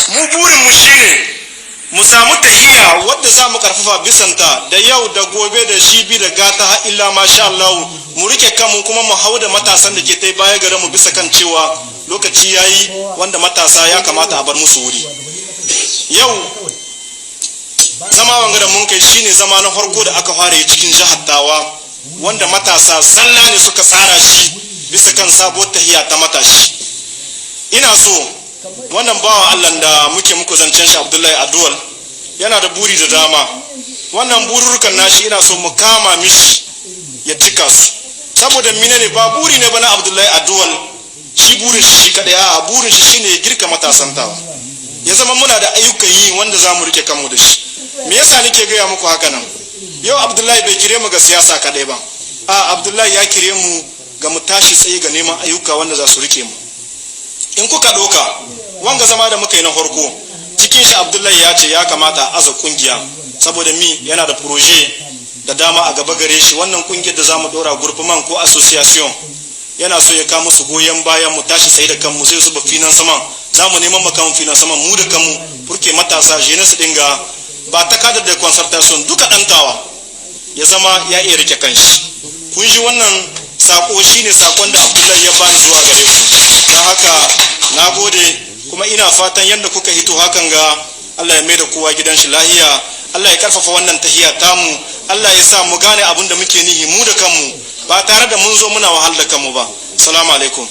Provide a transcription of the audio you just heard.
Mu burin mu shine mu samu tahiya wadda za mu karfafa bisanta da yau da gobe da jibi da gata har illa masha Allah, mu rike kanmu kuma mu hau da matasan da ke tai baya gare mu bisa kan cewa lokaci yayi wanda matasa ya kamata a bar musu wuri. Yau zama wanga da mun kai shine zama na farko da aka fara yi cikin jihar Tawa wanda matasa zalla ne suka tsara shi bisa kan sabuwar tahiya ta matashi. Ina so wannan bawan Allah da muke muku zancen shi, Abdullahi Aduwal, yana da buri da dama. Wannan bururrukan nashi ina so mu kama mishi ya cika su, saboda mine ne? Ba buri ne ba na Abdullahi Aduwal shi, burin shi shi kadai. A burin shi shine ya girka matasan Tawa, ya zama muna da ayyukan yi wanda za mu rike kanmu da shi. Me yasa nake gaya muku haka nan? Yau Abdullahi bai kire mu ga siyasa kadai ba. A Abdullahi ya kire mu ga mu tashi tsaye ga neman ayyuka wanda za su rike mu. In kuka ɗauka wanga zama da muka yi na farko, cikin shi Abdullahi ya ce ya kamata a aza kungiya, saboda mi? Yana da projet da dama a gaba gare shi. Wannan kungiyar da zamu ɗora, groupement ko association, yana so ya kawo musu goyon bayan mu tashi tsaye da kanmu. Zai zuba financement, za mu neman makamun financement mu da kanmu pour que matasa jeunesse dinga ba ta cadre de concertation duka ɗan Tawa ya zama ya iya rike kanshi. Kun ji, wannan sako shine sakon da Abdullahi ya bani zuwa gare ku. Don haka na gode, kuma ina fatan yadda kuka hito hakan ga, Allah ya maida kowa gidan shi lahiya. Allah ya karfafa wannan tahiya tamu. Allah ya sa mu gane abin da muke nihi mu da kanmu, ba tare da mun zo muna wahal da kanmu ba. Salamu alaikum.